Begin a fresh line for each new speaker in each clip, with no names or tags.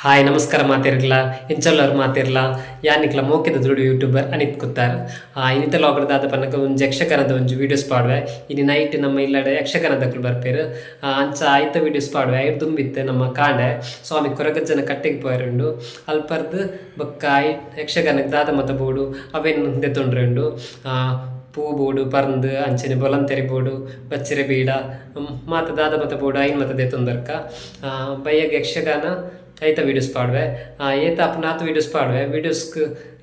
Hi ನಮಸ್ಕಾರ ಮಾತಿರ್ಲ ಎಂಚಲ್ಲರ್ ಮಾತಿರ್ಲ ಯಾನಿಕ್ಲ ಮೋಕೆದ ದುಡು YouTuber Anith Kuttar. ಇನ್ನಿತ ಲಾಗದ ಪನ್ನಕ ಒಂಜಿ ಯಕ್ಷಗಾನದ ಒಂಜಿ ವೀಡಿಯೋಸ್ ಪಾಡುವೆ. ಇನಿ ನೈಟ್ ನಮ್ಮ ಇಲ್ಲಡೆ ಯಕ್ಷಗಾನದಕ್ಲು ಬರ್ಪೇರು. ಅಂಚ ಆಯ್ತ ವೀಡಿಯೋಸ್ ಪಾಡುವೆ. ಐರ್ ದುಂಬಿತ್ತೆ ನಮ್ಮ ಕಾಂಡೆ ಸ್ವಾಮಿ ಕೊರಗಜ್ಜನ ಕಟ್ಟೆಗೆ ಪೋಯರುಂಡು. ಅಲ್ಪರ್ದು ಬೊಕ್ಕ I ಯಕ್ಷಗಾನಕ್ಕೆ ದಾದ ಮತ ಬೋಡು ಅವೇನು ದೆತ್ತೊಂಡ್ರೆ. ಪೂ ಬೋಡು ಪರ್ಂದು ಅಂಚನೆ ಬೊಲಂತೆರಿ ಬೋಡು ಬಚ್ಚಿರೆ ಬೀಡ ಮಾತ ದಾದ ಮತ ಬೋಡು ಐನ್ ಮತ ದೆತ್ತೊಂದರ್ಕ. ಬಯ್ಯಗ್ ಯಕ್ಷಗಾನ ಐತ ವೀಡಿಯೋಸ್ ಪಾಡುವೆ. ಏತ ಅಪ್ಪನಾತ್ ವೀಡಿಯೋಸ್ ಪಾಡುವೆ. ವೀಡಿಯೋಸ್ಕ್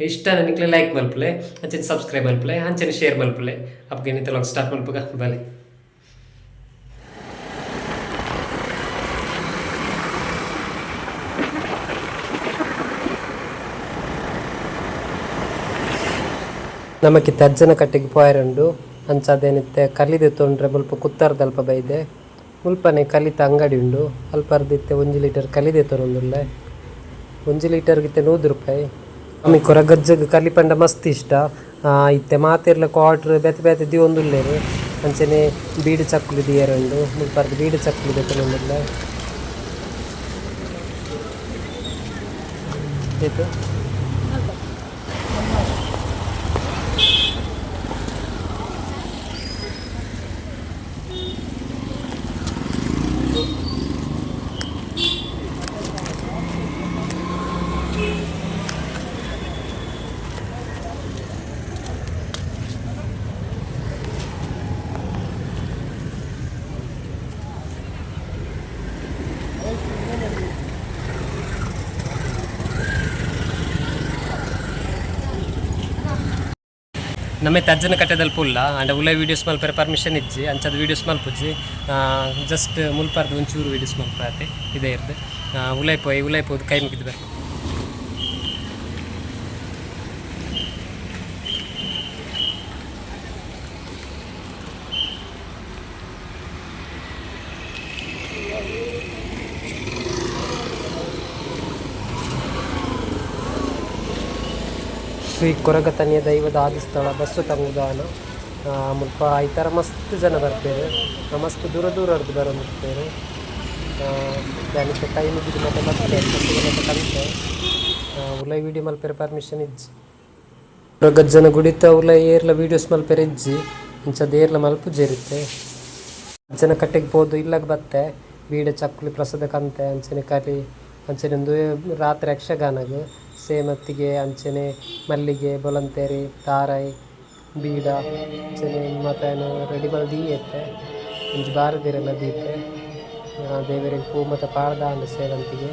ಇಷ್ಟ ನಿಕ್ಲೆ ಲೈಕ್ ಮಲ್ಪುಲೆ, ಅಂಚನೆ ಸಬ್ಸ್ಕ್ರೈಬ್ ಮಲ್ಪುಲೆ, ಅಂಚನೆ ಶೇರ್ ಮಲ್ಪುಲೆ. ಅಪ್ಪ ಇನ್ನಿತ ವ್ಲಾಗ್ ಸ್ಟಾರ್ಟ್ ಮಲ್ಪುಗ ಬಲೆ. ನಮಕಿತ್ತೆ ಅಜ್ಜನ ಕಟ್ಟೆಗೆ ಪೋಯರುಂಡು. ಅಂಚ ಅದೇನಿತ್ತೆ ಕಲಿದೆ ತೊಂಡ್ರೆ ಮುಲ್ಪ ಕುತ್ತಾರ್ದಲ್ಪ ಬೈದೆ. ಮುಲ್ಪನೆ ಕಲಿತ ಅಂಗಡಿ ಉಂಡು. ಅಲ್ಪರ್ದಿತ್ತೆ 1 ಲೀಟರ್ ಕಲಿದೆ ತೊರೊಂದುಲ್ಲೆ. 1 ಲೀಟರ್ಗಿತ್ತೆ 100 ರೂಪಾಯಿ. ಅಮಿ ಕೊರಗಜ್ಜಗ್ ಕಲಿ ಪಂಡ ಮಸ್ತ್ ಇಷ್ಟ. ಇತ್ತೆ ಮಾತೆರ್ಲ ಕ್ವಾಟ್ರ್ ಬೇತೆ ಬೇತೆ ದಿವೊಂದುಲ್ಲೆರ್. ಅಂಚನೆ ಬೀಡಿ ಚಕ್ಕುಲಿ ದಿಯರುಂಡು. ಮುಲ್ಪರ್ದ್ ಬೀಡಿ ಚಕ್ಕುಲಿ ದೆತ್ತೊಂದುಲ್ಲೆ. ಏತ್? ನಮ್ಮ ಅಜ್ಜನ ಕಟ್ಟೆದಲ್ಲಿ ಪುಲ್ಲ ಅಂಡ ಉಲೈ ವೀಡಿಯೋಸ್ ಮಲ್ಪರೆ ಪರ್ಮಿಷನ್ ಇಜ್ಜಿ. ಅಂಚದ ವೀಡಿಯೋಸ್ ಮಲ್ಪುಜಿ. ಜಸ್ಟ್ ಮುಲ್ಪರ್ದು ಒಂಚೂರು ವೀಡಿಯೋಸ್ ಮಲ್ಪುವೆ. ಇದೇ ಇರ್ದು ಉಲೈ ಪೋಯಿ, ಉಲೈ ಪೋದು ಕೈ ಮುಗಿದು ಬರ್ಪ. ಶ್ರೀ ಕೊರಗತನಿಯ ದೈವದ ಆದಿಸ್ಥಳ ಬಸ್ಸು ತಂಗುದಾನ. ಮುಲ್ಪ ಈ ಥರ ಮಸ್ತ್ ಜನ ಬರ್ಪೇರು. ಮಸ್ತ್ ದೂರ ದೂರರ್ದು ಬರೋಂದಿರ್ಪೇರು. ದಾನಿತ ಕೈ ಮುಗಿದು ಮತ್ತೆ ಮತ್ತೆ ಮತ್ತೆ ಕಂತೆ. ಉಲೈ ವೀಡಿಯೋ ಮಲ್ಪೆರೆ ಪರ್ಮಿಷನ್ ಇಜ್ಜಿ. ಕೊರಗಜ್ಜನ ಗುಡಿತ ಉಲೈ ಏರ್ಲ ವೀಡಿಯೋಸ್ ಮಲ್ಪೆರೆ ಇಜ್ಜಿ. ಇಂಚದ ಏರ್ಲ ಮಲ್ಪುಜೆರಿತ್ತೆ. ಅಜ್ಜನ ಕಟ್ಟೆಗೆ ಪೋದು ಇಲ್ಲಗ್ ಬತ್ತೆ. ಬೀಡೆ ಚಕ್ಕುಲಿ ಪ್ರಸಾದ ಕಂತೆ, ಅಂಚನೆ ಕರಿ, ಅಂಚನೆ ಒಂದು ರಾತ್ರಿ ಯಕ್ಷಗಾನಗ್ ಸೇಮತ್ತಿಗೆ, ಅಂಚನೆ ಮಲ್ಲಿಗೆ, ಬೊಲಂತೇರಿ, ತಾರಾಯಿ, ಬೀಡ, ಅಂಚನೆ ಮಾತ ರೆಡಿ ಮಲ್ತ್ ದೀಯೆತ್ತೆ. ಒಂಜಿ ಬಾರದಿರೆಲ ದೀತೆ. ದೇವೆರೆಗ್ ಪೂ ಮಾತ ಪಾಡ್ದಾಂಡ್. ಸೇವಂತಿಗೆ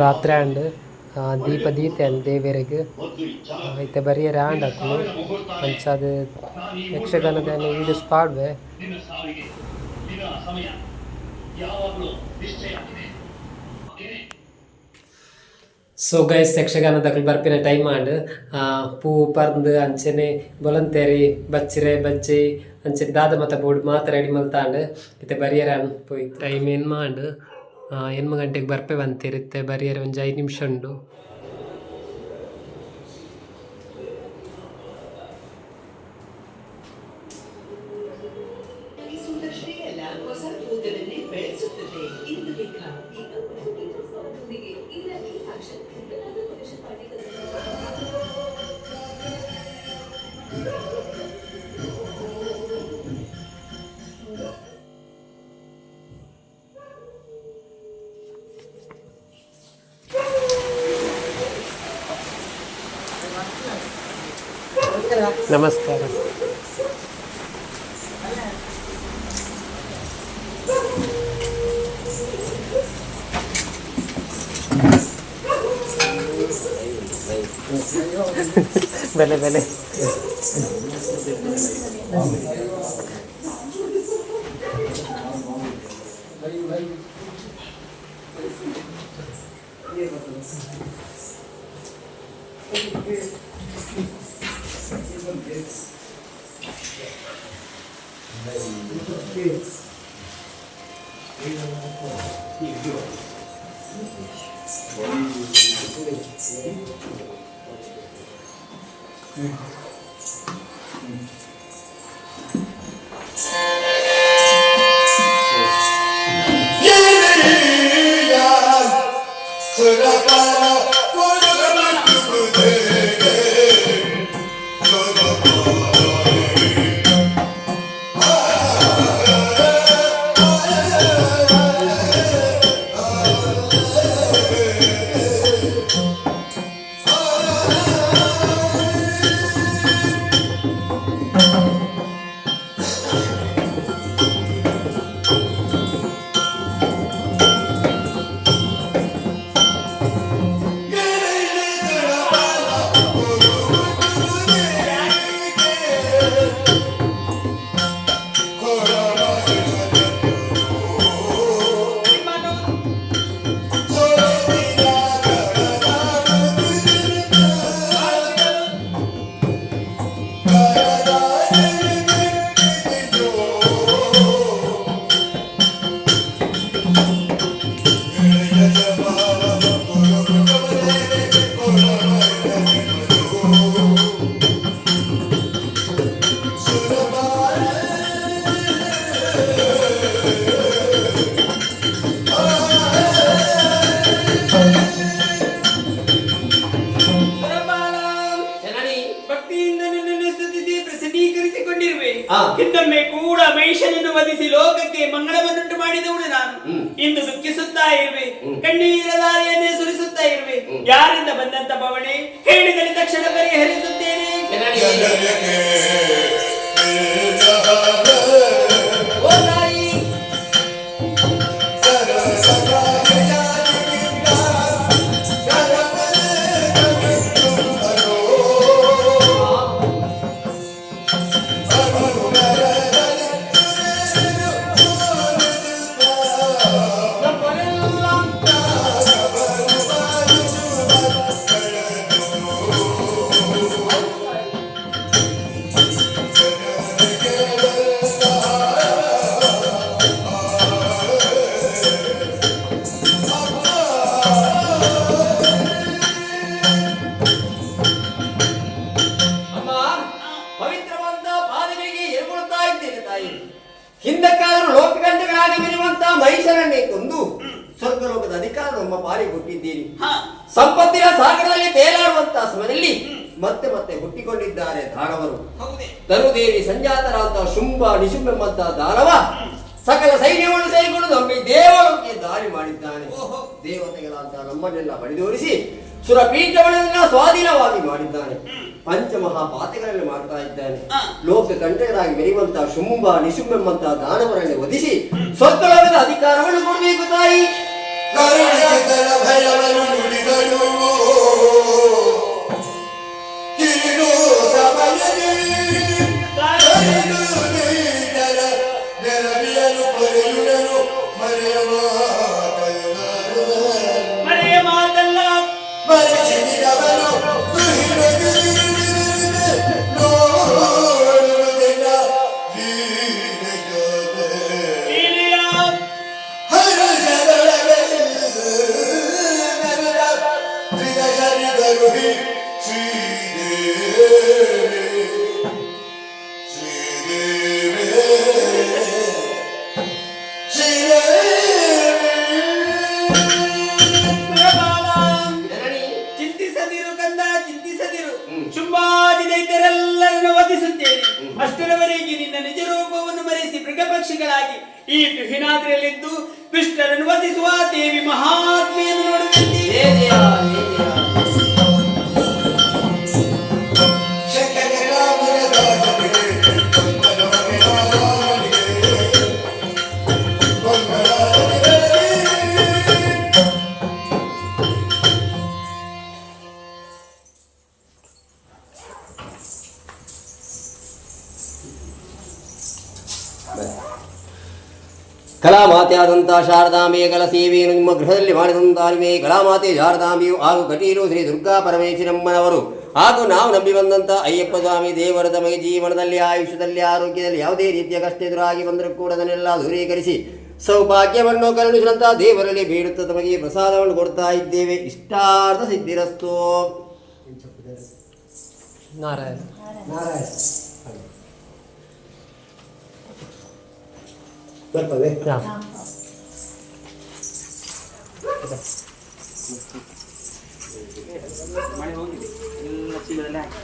ರಾತ್ರಿ ಆಂಡ್. ದೀಪ ದೀತೆ ಅಂಡ್ ದೇವೆರೆಗ್. ಇತ್ತೆ ಬರಿಯೆರೆ ಆಂಡ್ ಅಕುಲು. ಅಂಚಾದ್ ಯಕ್ಷಗಾನದ ವೀಡಿಯೋಸ್ ಪಾಡ್ವೆ.
ನಿನ್ನ ಸಾವಿಗೆ ದಿನ ಸಮಯ ಯಾವಾಗಲೂ ನಿಶ್ಚಯ ಆಗಿದೆ.
ಸೊ ಗೈಸ್, ಯಕ್ಷಗಾನದಕುಲು ಬರ್ಪಿನ ಟೈಮ್ ಆಂಡ್. ಪೂ ಪರ್ಂದ್, ಅಂಚನೆ ಬೊಲಂತೇರಿ, ಬಚ್ಚಿರೆ ಬಜ್ಜಿ, ಅಂಚನೆ ದಾದ ಮತ ಬೋಡು ಮಾತ ರೆಡಿ ಮಲ್ತಾಂಡ್. ಇತ್ತೆ ಬರಿಯೆರೆ ಆಂಡ್ ಪೋಯಿ. ಟೈಮ್ ಎನ್ಮ ಆಂಡ್. 8 ಗಂಟೆಗೆ ಬರ್ಪೆ ಬಂತೇರ್. ಇತ್ತೆ ಬರಿಯೆರೆ ಒಂಜಿ 5 ನಿಮಿಷ ಉಂಡು.
ಅಷ್ಟೇ ಅಲ್ಲ, ಹೊಸ ಕೂದಲನ್ನೇ ಬೆಳೆಸುತ್ತದೆ ಇಂದುಲೇಖ.
ಇದರ ಈ ಫ್ಯಾಷನ್ ಪುರುಷ ಪಾರ್ಟಿಕಲ್ಸ್.
ನಮಸ್ಕಾರ. ಬೆಲೆ ಬೆಲೆ.
ಜನನಿ, ಭಕ್ತಿಯಿಂದ ನಿನ್ನನ್ನು ಸ್ತುತಿಸಿ ಪ್ರಸನ್ನೀಕರಿಸಿಕೊಂಡಿರುವೆ. ಇನ್ನೊಮ್ಮೆ ಕೂಡ ಮಹಿಷನನ್ನು ವಧಿಸಿ ಲೋಕಕ್ಕೆ ಮಂಗಳವನ್ನುಂಟು ಮಾಡಿದವನು ನಾನು. ಇಂದು ದುಃಖಿಸುತ್ತಾ ಇರುವೆ, ಕಣ್ಣೀರ ದಾರಿಯನ್ನೇ ಸುರಿಸುತ್ತಾ ಇರುವೆ. ಯಾರಿಂದ ಬಂದಂತ ಬವಣೆ ಹೇಳಿದರೆ ತಕ್ಷಣ ಪರಿಹರಿಸುತ್ತೇನೆ.
ಓ ತಾಯಿ. ಅಮ್ಮ, ಪವಿತ್ರವಂತ ಪಾದಗಳಿಗೆ ಎರುಗೊಳ್ತಾ ಇದ್ದೇನೆ ತಾಯಿ. ಹಿಂದಕ್ಕಾದರೂ ಲೋಕಗಂಟಗಳಾಗಿ ಮೆರೆಯುವಂತಹ ಮಹಿಷರನ್ನೇ ಕೊಂದು ಸ್ವರ್ಗಲೋಕದ ಅಧಿಕಾರ ನಮ್ಮ ಪಾಲಿಗೆ ಕೊಟ್ಟಿದ್ದೀರಿ. ಸಂಪತ್ತಿನ ಸಾಗರದಲ್ಲಿ ತೇಲಾಡುವಂತಹ ಸಮಯದಲ್ಲಿ ಮತ್ತೆ ಮತ್ತೆ ಹುಟ್ಟಿಕೊಂಡಿದ್ದಾರೆ ದಾನವರು.
ಹೌದೇ?
ತರುದೇವಿ ಸಂಜಾತರಾದಂತಹ ಶುಂಭ ನಿಶುಂಭೆಂಬಂತಹ ದಾನವ ಸಕಲ ಸೈನ್ಯವನ್ನು ಸೇರಿಕೊಂಡು ನಮ್ಮಿ ದೇವಲೋಕಕ್ಕೆ ದಾಳಿ ಮಾಡಿದ್ದಾನೆ. ದೇವತೆಗಳಾದ ನಮ್ಮನ್ನೆಲ್ಲ ಬಡಿದೋರಿಸಿ ಸುರಪೀಠಗಳನ್ನೆಲ್ಲ ಸ್ವಾಧೀನವಾಗಿ ಮಾಡಿದ್ದಾನೆ. ಪಂಚಮಹಾಪಾತಗಳನ್ನು ಮಾಡ್ತಾ ಇದ್ದಾನೆ. ಲೋಕ ಕಂಟಕರಾಗಿ ಮೆರೆಯುವಂತಹ ಶುಂಭ ನಿಶುಂಭೆಂಬಂತಹ ದಾನವರನ್ನು ವಧಿಸಿ ಸ್ವರ್ಗಲೋಕದ ಅಧಿಕಾರವನ್ನು ಕೊಡಬೇಕು ತಾಯಿ.
ಕರುಣಿಸಿದರ ಭಯವನ್ನು ನುಡಿದರು ಕಿರಿನು ಸಮಯದಲ್ಲಿ ಕರುಣೀತರ ನೆರವಿಯನು ಪೊರೆಯುಡನು ಮರೆಯ ಮಾತಲ್ಲ.
ಮರೆಯ ಮಾತಲ್ಲ.
ಮರೆಸಿದವರು ನೋಡುವುದಿಲ್ಲ ಲೀಲೆಯಾದೆ.
ಲೀಲೆಯ
ಶ್ರೀದೇವಿ ಶ್ರೀದೇವಿ ಶ್ರೀದೇವಿ.
ಸುರಬಾಲ,
ಜನನಿ.
ಚಿಂತಿಸದಿರು ಕಂದ, ಚಿಂತಿಸದಿರು. ಶುಂಭಾದಿ ದೈತ್ಯರೆಲ್ಲರನ್ನು ವಧಿಸುತ್ತೇನೆ. ಅಷ್ಟರವರೆಗೆ ನಿನ್ನ ನಿಜ ರೂಪವನ್ನು ಮರೆಸಿ ಮೃಗಪಕ್ಷಿಗಳಾಗಿ ಈ ತುಹಿನಾದ್ರಿಯಲ್ಲಿದ್ದು ದುಷ್ಟರನ್ನು ವಧಿಸುವ ದೇವಿ ಮಹಾತ್ಮೆಯನ್ನು ನೋಡುವಂತೆ.
ಜಯ ಜಯ ಜಯ ಜಯ. ಕಲಾಮಾತೆಯಾದಂಥ ಶಾರದಾಂಬೆಗಳ ಸೇವೆಯನ್ನು ನಿಮ್ಮ ಗೃಹದಲ್ಲಿ ಮಾಡಿದಂಥ ನಿಮಗೆ ಕಲಾಮಾತೆ ಶಾರದಾಂಬೆಯು ಹಾಗೂ ಕಟೀಲು ಶ್ರೀ ದುರ್ಗಾ ಪರಮೇಶ್ವರಮ್ಮನವರು ಹಾಗೂ ನಾವು ನಂಬಿ ಬಂದಂಥ ಅಯ್ಯಪ್ಪ ಸ್ವಾಮಿ ದೇವರು ತಮಗೆ ಜೀವನದಲ್ಲಿ, ಆಯುಷ್ಯದಲ್ಲಿ, ಆರೋಗ್ಯದಲ್ಲಿ ಯಾವುದೇ ರೀತಿಯ ಕಷ್ಟ ಎದುರಾಗಿ ಬಂದರೂ ಕೂಡ ಅದನ್ನೆಲ್ಲ ದೂರೀಕರಿಸಿ ಸೌಭಾಗ್ಯವನ್ನು ಕರುಣಿಸಿದಂಥ ದೇವರಲ್ಲಿ ಬೇಡುತ್ತಾ ತಮಗೆ ಪ್ರಸಾದವನ್ನು ಕೊಡ್ತಾ ಇದ್ದೇವೆ. ಇಷ್ಟಾರ್ಥ ಸಿದ್ಧಿರಸ್ತು.
ನಾರಾಯಣ.
ನಾರಾಯಣ. ಬರ್ತದೆ.
ಹಾ.
ಮಳೆ ಹೋಗಿದೆ, ಎಲ್ಲ ಚೀಲದಲ್ಲಿ ಹಾಕಿ.